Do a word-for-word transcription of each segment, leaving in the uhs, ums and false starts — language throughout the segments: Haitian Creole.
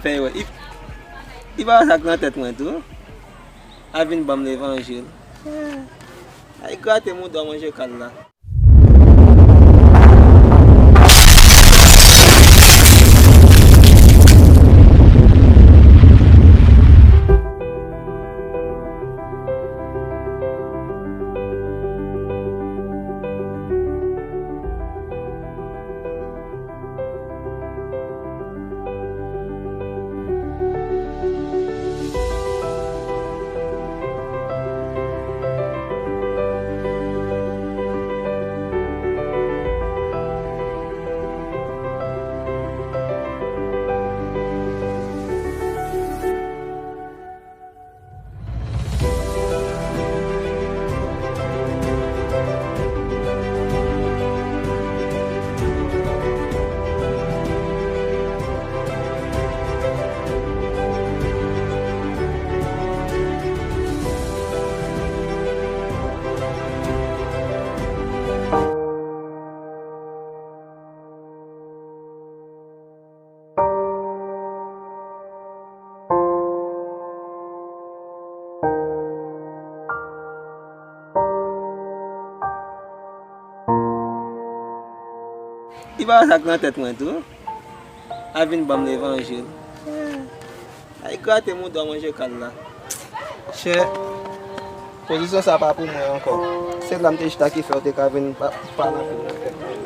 Fè yo, i, i pa sa k nan tèt mwen tou. Al vin ban m levanjil. Ay grate mouda w manje kal la. Li pa wè sa k nan tèt mwen tou. Al vin ban m levanjil. Ay grate mouda w manje kal la. Chè, pozisyon sa pa pou mwen ankò. Se la m te chita ki fè w te ka vin pa, pale anpil nan tèt mwen.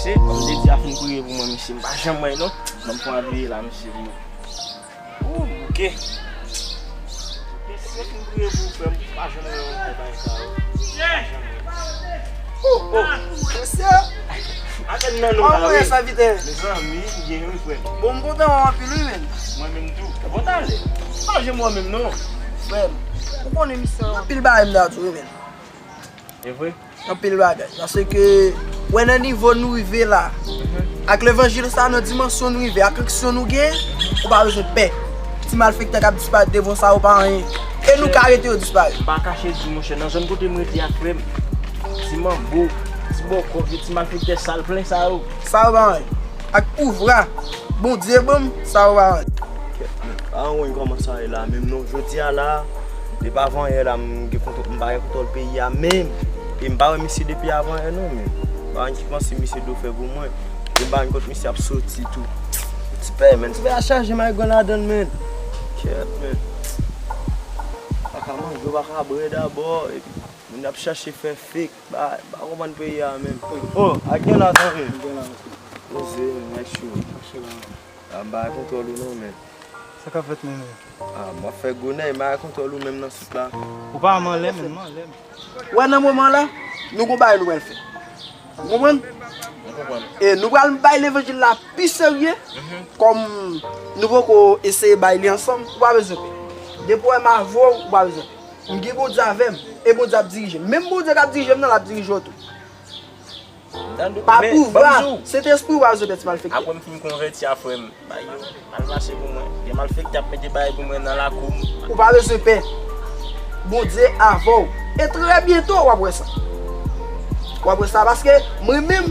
Se, kòm te di a fin priye pou mwen, mesye, m pa janm wè non. Ban m pran priye la, mesye, pou mwen. Ou bouke. Mesye, fin priye pou ou, frè m, pa janm wè yon bagay sa yo. Pa janm wè. Oh, oh. Mesye. Atè nan nou la, wi. Mezanmi, m byen wi, frè m. Bon, m kontan wè w anpil wi, menn. Mwen menm tou. Bon, talè. Pa janm wè menm non. Frè m, ou konnen misye anpil bagay m ta di w wi, menn. E vre? Anpil bagay. Paske, wè nan nivo nou rive la, ak levanjil sa, nan dimansyon nou rive, ak onksyon nou gen, ou pa bezwen pè. Ti malfektè k ap disparèt devan w sa yo pa anyen. E nou ka rete yo disparèt. M pa kache di w, monchè, nan zòn kote m rete a, frè m, ti manbo, ti bòkò, vye ti malfektè sal plen sa yo. Sa yo pa anyen. Ak pouvwa Bondye ban m, sa yo pa anyen. Kèt, men, pa anyen kòman sa ye la menm non. Jodi a la, depi avan yè la, m gen kontwòl, m pa gen kontwòl peyi a menm. E m pa wè misye depi avan yè non, men. Pa anyen ki panse misye dwe fè pou mwen. E m pa anyen kont misye ap soti tou. Ti pè, men, ti pè a chaje maygon ladan l, men. Kèt, men. Pa ka manje, pa ka bwè dabò. Epi, moun ap chache fè fake. Ba, ba konprann peyi a menm. Oh, ak gen la, tanpri. Gen la, mesye. Poze, men, mwen cho. Mache la. A, m pa gen kontwòl ou non, men. Sa k ap fèt, men, men? A, m ap fè gwo nèg, m pa gen kontwòl ou menm nan sit la. Ou pa manlè, men, manlè. Wè nan moman la, nou gon bagay nou pral fè. Ou konprann? M konprann. E nou pral bay levanjil la pi serye, kòm nou poko eseye bay li ansanm, ou pa bezwen pè. Depi w wè m avè w, ou pa bezwen pè. M gen Bondye avè m, e Bondye ap dirije m. Menm Bondye k ap dirije m nan, l ap dirije w tou. Pa pouvwa, Sentespri w pa bezwen pè ti malfektè. Apre m fin konvèti a frè m, bay yo mal pase pou mwen. Gen malfektè ap mete bagay pou mwen nan lakou m. Ou pa bezwen pè. Bondye avè w. E trè byento w ap wè sa. W ap wè sa paske mwen menm,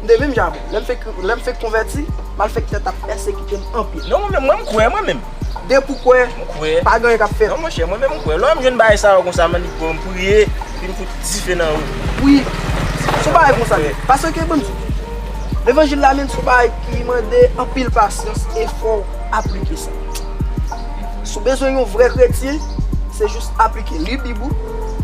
m te menm jan avè w. Lè m fèk, lè m fèk konvèti, malfektè t ap pèsekite m anpil. Non, mwen menm, mwen m kwè, mwen menm. Depi w kwè, pa gen anyen k ap fèt. Non, monchè, mwen menm m kwè. Lè m jwenn bagay sa yo konsa, m annik pran, m priye, epi m fout dife nan yo. Wi. Se yon bagay konsa. Paske, ban m di w, levanjil la menm, se yon bagay ki mande anpil pasyans e fò w aplike sa. Si w bezwen yon vrè kretyen, se jis aplike. Li Bib ou,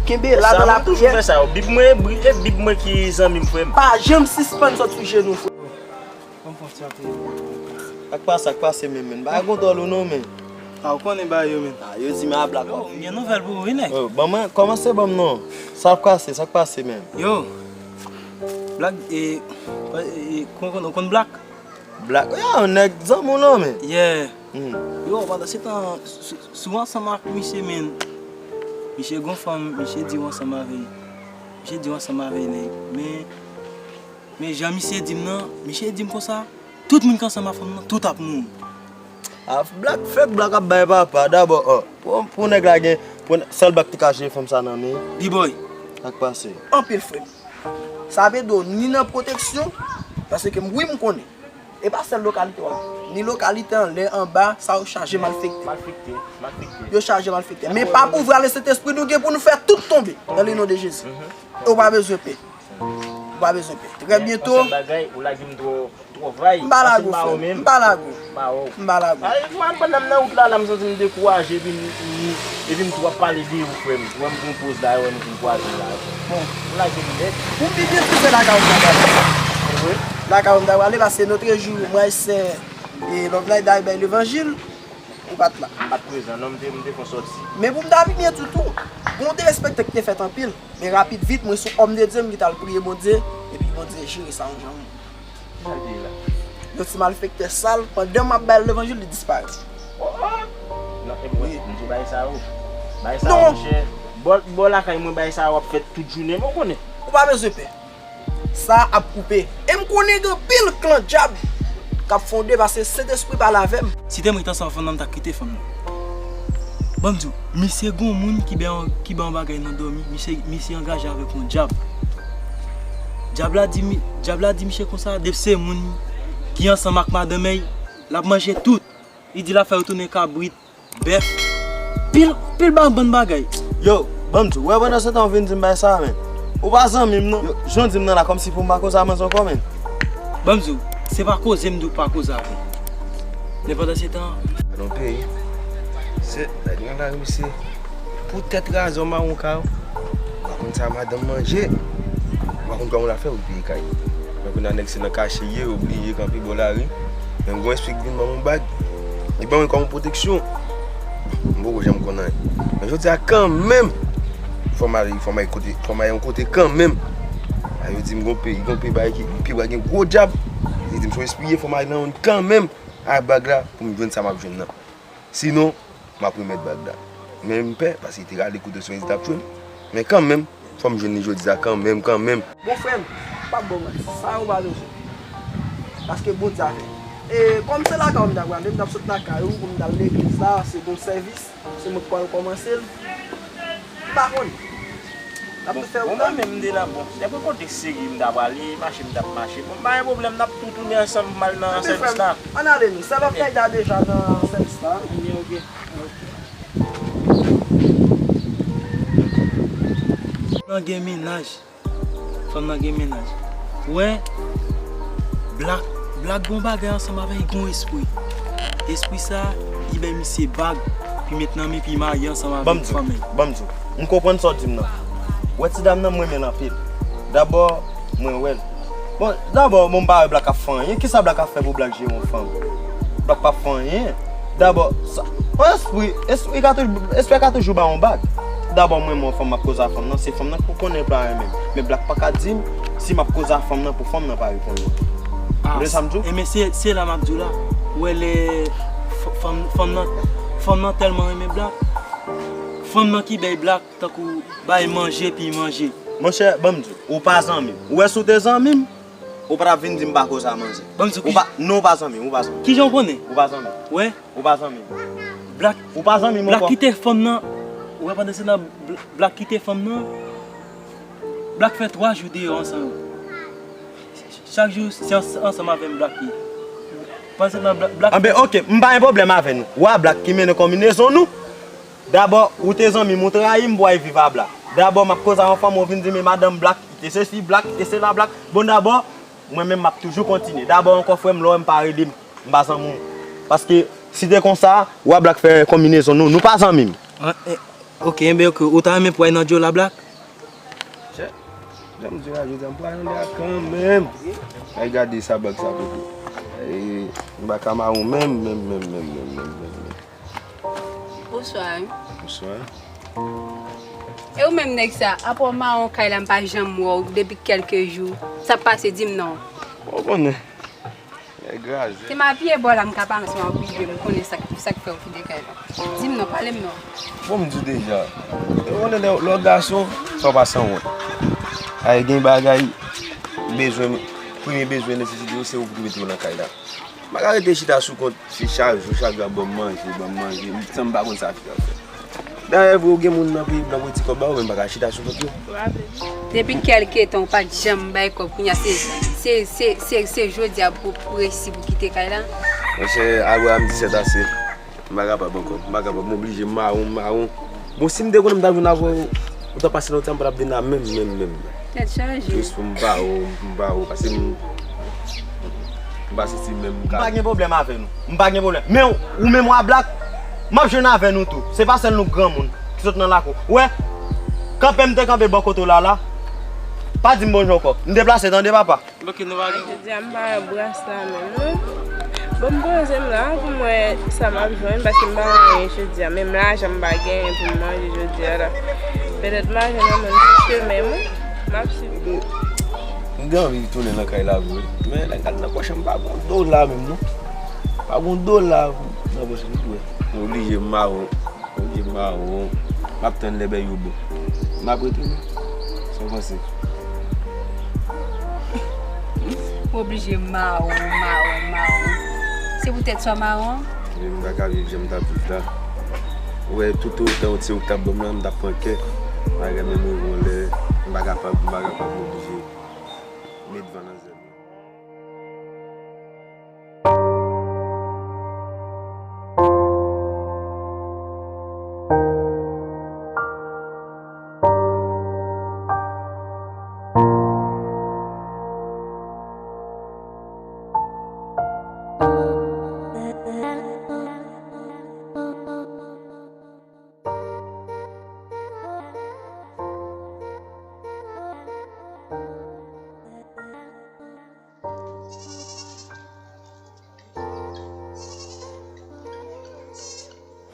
kenbe la nan lapriyè. Sa, mwen toujou fè sa yo. Bib mwen, e Bib mwen ki zanmi m, frè m. Pa janm sispann sot sou jenou, frè m. Sa k pase, sa k pase menm, menm. Bagay kontwòl ou non, men. A, ou konnen bagay yo, men. A, yo di men a Black. Yo, gen nouvèl pou ou, wi, nèg. Yo, ban mwen, kòmanse ban m non. Sa k pase, sa k pase, menm. Yo, Black, e, e, kon, kon, ou konn Black? Black, yo, nèg zanmi w non, men. Yeah. Hmm. Yo, pandan se tan, si, si w ansanm ak misye, men, misye gon fanm, misye di w ansanm avè l. Misye di w ansanm avèk nèg, men, men jan misye di m nan, misye di m konsa, tout moun k ansanm ak fanm nan, tout ap mouri. Ah, Black, fèk Black ap bay papa, dabò, oh, pou, pou nèg la gen, pou, sèl Black te ka jere fanm sa nan men. D-Boy. Sa k pase? Anpil frè m. Sa vle di w ni nan pwoteksyon, paske m, wi, m konnen. E pa sèl lokalite w ap di. Ni lokalite anlè, anba, sa yo chaje malfektè. Malfektè, malfektè. Yo chaje malfektè. Men pa pou vale Sentespri, nou gen pou nou fè tout tonbe. Nan le non de Jezi. E w pa bezwen pè. Ou pa bezwen pè. Trè byento. Yon sèl bagay, ou lage m twò, twò vay. M pa lage w, frè m. M pa lage w. M pa lage w. M pa lage w. Ay, m ap pandan m nan wout la, la, m santi m dekouraje, epi m, m, epi m tou ap pale de ou, frè m. Ou wè m pran poz la, ou wè m vin kwaze la. Bon. Ou lage m nèt. Pou m pi byen twouve lakay ou m ta prale. Wi. Lakay ou m ta prale, paske lotrejou, mwen, sè, e, Love Light, dayè bay levanjil, ou pa t la. M pa t prezan, non, m te, m te fè yon sòti. Men pou m ta pi byen di w tou, gon derespekte ki te fèt anpil. Men rapid vit, mwen se yon òm de Dye, m gentan al priye Bondye, epi Bondye jere sa yon jan. Sa l te ye la? Yon ti malfektè sal, pandan m ap bay levanjil, li disparèt. Oh, oh! Non, e mwen, m di w bagay sa yo. Bagay sa yo, monchè. Bò, bò lakay mwen, bagay sa yo ap fèt tout jounen, mwen konnen. Ou pa bezwen pè. Sa ap koupe. E m konnen gen anpil klan dyab k ap fonde paske Sentespri pale avè m. Si te mwen ki t ansanm fanm nan, m ta kite fanm nan. Ban m di w, misye gon moun ki bay, ki bay yon bagay nan dòmi, misye, misye angaje avèk yon dyab. Dyab la di mi-, dyab la di misye konsa, depi se moun ki ansanm ak madanm èy, l ap manje tout. Li di l ap fè yo tounen kabrit, bèf, pil, pil ba-, bann bagay. Yo, ban m di w, wè pandan se tan ou vin di m bagay sa a, men. Ou pa zanmi m, non. Yo, jan w di m nan la, kòmsi pou m pa koze a manzè ankò, men. Ban m di w, se pa koze m di w pa koze avè l. Men pandan se tan. Nan peyi, se, nèg nan lari, misye. Poutèt razon mawon ka yo. Ou pa konn sa madanm manje. Ou pa konn kòman l ap fè pou l peye kay. Men kounye a nèg se nan kache ye, oblije kanpe bò lari. Men m gon espri k vin ban m yon bag. Li ban mwen kòm yon pwoteksyon. M poko janm konn anyen. Men jodi a kanmenm, fò m al, fò m al kote, fò m al yon kote kanmenm. A yo di m gon peyi, gon peyi bagay ki, pi bwa gen gwo dyab. Li di m se yon espri ye, fò m al nan youn kanmenm ak bag la pou m jwenn sa m ap jwenn nan. Sinon, m ap remèt bag la. Men m pè, paske li te rale kout sou li t ap tchwe m. Men kanmenm, fò m jwenn li jodi a kanmenm, kanmenm. Bon, frè m, m p ap ba w manti. Sa yo pa bezwen. Paske Bondye avè m. E kòm se lakay ou m ta prale, m t ap sot lakay ou pou m t al legliz la, se bon sèvis. Se mwen k pral kòmanse l. M pa konn. N ap tou fè wout la. Bon, mwen menm, m te nan, bon, se pou kote serye m ta prale, mache m t ap mache. Bon, pa gen pwoblèm, n ap tou tounen ansanm, m al nan sèvis la. Ann ale, nou. Sèl ap fè deja nan sèvis la. Ebyen, oke. Nan gen mennaj. Fanm nan gen mennaj. Ou wè, Black, Black gon bagay ansanm avè l, gon espri. Espri sa, li bay misye bag, pi met nan men, pi marye ansanm avèk fanmi l. Ban m di w, m konprann sa w di m nan. Ou wè ti dam nan, m renmen l anpil. Dabò, mwen wè l. Bon, dabò, bon, m pa wè Black ap fè anyen. Kisa Black ap fè pou Black jere yon fanm? Black p ap fè anyen. Dabò, sa, yon espri, espri ka toujou, espri ka toujou ba yon bag. Dabò, mwen, mwen, fanm m ap koze a fanm nan, se fanm nan ki pou konnen pa renmen m. Men Black pa ka di m si m ap koze a fanm nan pou fanm nan pa reponn mwen. Ou konprann sa m di w? Ebyen, se, se la m ap di w la. Ou wè lè f-, fanm, fanm nan, fanm nan tèlman renmen Black. Fanm nan ki bay Black, tankou bay manje, pi manje. Monchè, ban m di w, ou pa zanmi m. Ou wè si w te zanmi m, ou pa t ap vin di m pa koze a manzè. Ban m di w, ou pa, non, ou pa zanmi m, ou pa zanmi m. Kijan w konnen? Ou pa zanmi m. Wè? Ou pa zanmi m. Black, ou pa zanmi m ankò. Black kite fanm nan. Ou wè pandan se tan Bl-, Black kite fanm nan. Black fè twa jou deyò ansanm. Chak jou se ans-, ansanm avè m Black ye. Pandan se tan Bla-, Black. Anben, oke, m pa gen pwoblèm avè nou. Ou a Black ki mennen konminezon nou. Dabò, ou te zanmi m, ou trayi m pou w al viv a Black. Dabò, m ap koze a yon fanm, ou vin di m e madanm Black, ki te sesi Black, ki te sela Black. Bon, dabò, mwen menm m ap toujou kontinye. Dabò ankò, frè m, lè w wè m pa rele m, m pa zanmi w. Paske, si te konsa, ou a Black fè konminezon nou, nou pa zanmi m. An, e, oke, enben, oke, ou ta renmen pou w al nan djòl a Black? Chè, jan m di w la, jodi a m pral anlè a kanmenm. Ay gade sa bag sa pote. E, m pa ka mawon menm, menm, menm. Bonswa. Bonswa. E ou menm nèg sa, apa w mawon kay la m pa janm wè w depi kèlke jou. Sa k pase, di m non. Ou konnen. Nèg raze. Se m apiye bò la m ka pale ansanm ak ou, m konnen sa k, sa k fè w kite kay la. Di m non, pale m non. Bon, m di w deja. Ou konnen lè, lè w gason, fò w pa sanwont. Ay, gen bagay, bezwen, premye bezwen nesesite yo, se ou ki mete yo nan kay la. M pa ka rete chita sou kont, se chak jou, chak jou ap ban m manje, ban m manje, san m pa konn sa fi a fè. Dayè, vre, ou gen moun nan peyi blan pou ti kòb ba ou, men m pa ka chita sou kont yo. Depi kèlke tan ou pa t janm bay kòb, kounye a se, se, se, se, se jodi a pou, pou resi pou kite kay la. Monchè, Abraham di sèt ase. M pa kapab ankò. M pa kapab. M oblije mawon, mawon. Bon, si m te konnen m t ap jwenn avè w, ou t ap pase nan wout sa, m pa t ap vin la menm, menm, menm. Tèt chaje. Jis pou m ba ou, m ba ou. Paske m, m pa santi menm. M pa gen pwoblèm avè nou. M pa gen pwoblèm. Men ou menm w a blak, m ap jwenn avè nou tou. Se pa sèl nou granmoun ki sot nan lakou. Ou wè, kanpe m te kanpe bò kote w la, la. Pa di m bonjou ankò. M deplase, tande, papa. Bloke nou pa gen. Jodi a m pa wè bras la menm non. Bon, m poze m la pou m wè sa m ap jwenn, paske m pa wè anyen jodi a. Menm lajan m pa genyen pou m manje jodi a la. Petèt m a jwenn yon moun sou chemen m wi. M ap swiv. M gen anvi tounen nan kay la vre. Men lè m gade nan pòch m pa gon dola menm non. Pa gon dola nan pòch m wi. M oblije mawon. Oblije mawon. M ap tann lè bèy yo bon. M ap retounen. Sa w panse? Ou oblije mawon, mawon, mawon. Se poutèt sa w mawon? Men m pa ka viv jan m t ap viv la. Ou wè, toutotan se ou k t ap ban m nan, m t ap pran kè. M pa ka menm rive yon lè, m pa kapab, m pa kapab, m oblije met van nan zèl mwen.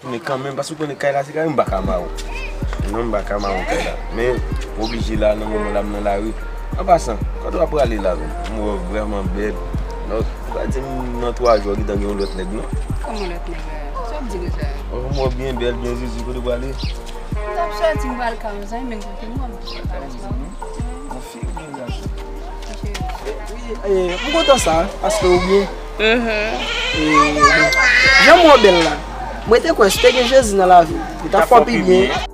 Men kanmenm, paske ou konnen kay la se kay mwen, m pa ka mawon. Non, m pa ka mawon kay la. Men, m oblije la, nan moman la, m nan lari. An pasan, kote w ap prale la menm? M wè w vrèman bèl. Non, ou pa di m nan twa jou, ou gentan gen yon lòt nèg, non? Kòman lòt nèg la? Sa w ap di konsa? Oh, m wè w byen bèl, byen zuzu, kote w prale? M t ap sòti, m pral ka yon zanmi, men kote m wè m. Yon fi oubyen gason? Wi, e, m kontan sa, paske ou byen. E, jan m wè w bèl la, mwen te kwè si te gen Jezi nan lavi m, li t ap fè w pi byen.